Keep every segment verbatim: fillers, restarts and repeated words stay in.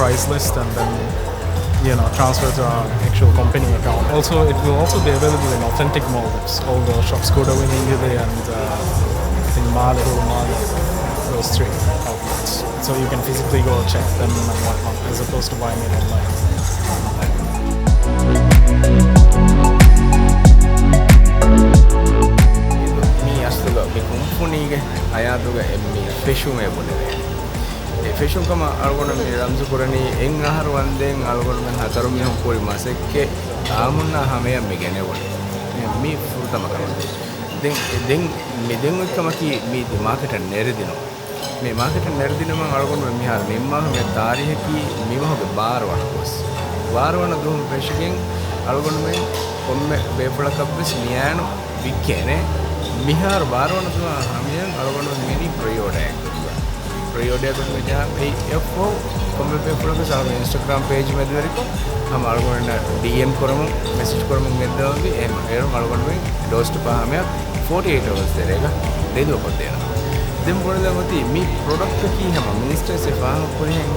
price list and then, you know, transfer to our actual company account. Also, it will also be available in Authentic Maldives, all the shops, Kodawin, Injili, and, uh, I think Malihu, Mali, those three outlets. So you can physically go check them and whatnot, as opposed to buying it online. މި އަސްލުގަ މި ކުންފުނީގެ ހަޔާތުގަ އެއް މި ފެށުމޭ ބުނެވޭ. އެ ފެށުން ކަމަށް އަޅުގަނޑު މި ރަމްޒު ކުރަނީ އެއް އަހަރު ވަންދެން އަޅުގަނޑުމެން ހަތަރު މީހުން ކުރި މަސައްކަތް އާންމުންނާ ހަމަޔަށް މި ގެނެވުނީ. މި ފުރަތަމަ ކަމަކީ. ދެން، ދެން މި ދެން އޮތް ކަމަކީ މި މާކެޓަށް ނެރެދިނުން. މި މާކެޓަށް ނެރެދިނުމަށް އަޅުގަނޑުމެން މިހާރު ނިންމާފަ މި ތާރީހަކީ މި މަހުގެ ބާރަ ވަނަ ދުވަސް. ބާރަ ވަނަ ދުވަހު ފެށިގެން އަޅުގަނޑުމެން ކޮންމެ ބޭފުޅަކަށްވެސް މިއާނު ވިއްކޭނެ. މިހާރު ބާރަ ވަނަ ދުވަހާ ހަމަޔަށް އަޅުގަނޑުމެން މިނީ ޕްރީ އޯޑަރެއް ކުރިއަށް. ޕްރީ އޯޑަރ ކުރި މިޖާ އެއީ އެފް އޯ ކޮންމެ ބޭފުޅަކު ސާޅު އިންސްޓަގްރާމް ޕޭޖް މެދުވެރިކޮށް ހަމަ އަޅުގަނޑު ޑީއެމް ކުރަމުން، މެސެޖް ކުރަމުން ގެންދަވަންވީ. އެހެން އޭރުން އަޅުގަނޑުމެން ޑޯސްޓެޕާ ހަމަޔަށް ފޯޓީ އެއިޓް އަވަރސް ތެރޭގަ ރިލީވަކޮށްދޭނަން. ދެން ބުނެލަން އޮތީ މި ޕްރޮޑަކްޓަކީ ހަމަ މިނިސްޓަރސް އެ ފާހަގަކުރިހެން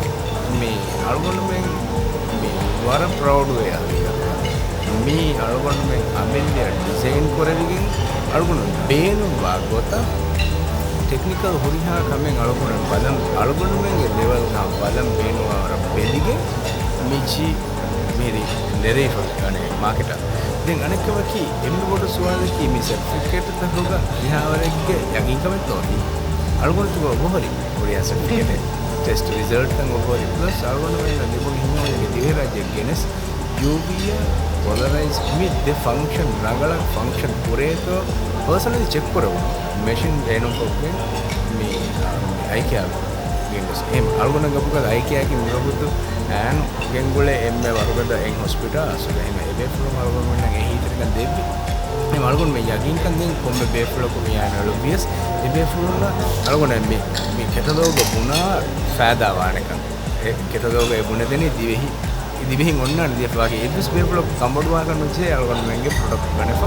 މި އަޅުގަނޑުމެން މި ވަރަށް ޕްރައުޑްވޭ ހަގީގަތަށް. މީ އަޅުގަނޑުމެން އަމިއްލައަށް ޑިޒައިން ކުރެވިގެން އަޅުގަނޑު ބޭނުންވާ ގޮތަށް ޓެކްނިކަލް ހުރިހާ ކަމެއް އަޅުގަނޑު ބަލަން، އަޅުގަނޑުމެންގެ ލެވެލްގަ ބަލަން ބޭނުންވާވަރަށް ބެލިގެން މި ޗީ މިހިރީ ނެރެފަ އަނެއް މާކެޓަށް. ދެން އަނެއްކަމަކީ އެންމެ ބޮޑު ސުވާލަކީ މި ސެޓްފިކެޓްތަކުގަ ކިހާވަރެއްގެ ޔަގީންކަމެއްތޯ ތީ؟ އަޅުގަނޑު ތިބަ އޮބޮހޮރި ހުރިހާ ސެޓްފިކެޓެއް ޓެސްޓް ރިޒަލްޓްތައް އޮބޮހޮރި ޕްލަސް އަޅުގަނޑުމެންނަށް ލިބުނު ހިތްހަމަވެރި ދިވެހިރާއްޖެ ގެނެސް ޔޫވީއާ ޕޮލަރައިޒް މި ދެ ފަންކްޝަން ރަނގަޅަށް ފަންކްޝަން ކުރޭތޯ ޕާސަނަލީ ޗެކް ކުރެވުނު މެޝިން ބޭނުންކޮށްގެން މި އައިކެއާ ގެންގޮސް. އެހެން އަޅުގަނޑަށް ގަބުގަ އައިކެއާގެ މިވަގުތު އައިނު ގެންގުޅޭ އެންމެ ވަރުގަދަ އެއް ހޮސްޕިޓަލް އަސްލު. އެހެން އެބޭފުޅުން އަޅުގަނޑުމެންނަށް އެހީތެރިކަން ދެއްވި. އެހެން އަޅުގަނޑުމެން ޔަގީންކަން ދޭން ކޮންމެ ބޭފުޅަކު މިއާން އެޅުއްވިޔަސް އެބޭފުޅުންނަށް އަޅުގަނޑަށް މި، މި ކެޓަލޯގަށް ބުނާ ފައިދާ ވާނެކަން. އެ ކެޓަލޯގަށް އެ ބުނެދެނީ ދިވެހި، ދިވެހިން އޮންނާނެ ދިޔަފަވާގެ އެއްވެސް ބޭފުޅަކު ކަނބޮޑުވާކަށް ނުޖެހޭ އަޅުގަނޑުމެންގެ ޕްރޮޑަކްޓް ގަނެފަ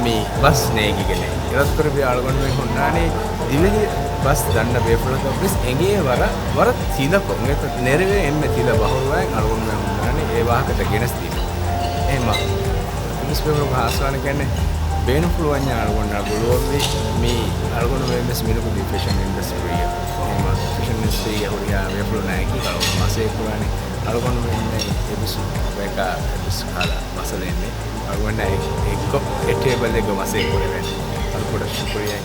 މި ބަސް ނޭނގިގެން. އިރާދަކުރެއްވި އަޅުގަނޑުމެން ހުންނާނީ ދިވެހި ބަސް ދަންނަ ބޭފުޅަކަށް ވެސް އެނގޭ ވަރަށް، ވަރަށް ތިލަކޮށް، އެނގޭތަ ނެރެވޭ އެންމެ ތިލަ ބަހުރުވައިން އަޅުގަނޑުމެން ހުންނާނީ އެ ވާހަކަތައް ގެނެސްދީމަ. އެހެންމަ އެއްވެސް ބޭފުޅަކު ހާސްވާނެ ކަންނެ ބޭނުންފުޅުވަންޏާ އަޅުގަނޑާ ގުޅުއްވަންވީ މި އަޅުގަނޑުމެން ވެސް މިނުކުތީ ފެޝަން އިންޑަސްޓްރީއަށް. އެހެންމަ ފެޝަން އިންޑަސްޓްރީގެ ހުރިހާ ބޭފުޅުންނާއެކީ އަޅުގަނޑު މަސައްކަތް ކުރާނީ. އަޅުގަނޑުމެން އެއްވެސް ބަޔަކާ އެއްވެސް ކަހަލަ މައްސަލައެއް ނެތް. އަޅުގަނޑާ އެ-، އެއްކޮށް އެ ޓޭބަލްއެއްގަ މަސައްކަތް ކުރެވޭނެ. ވަރަށް ބޮޑަށް ޝުކުރިއްޔާ.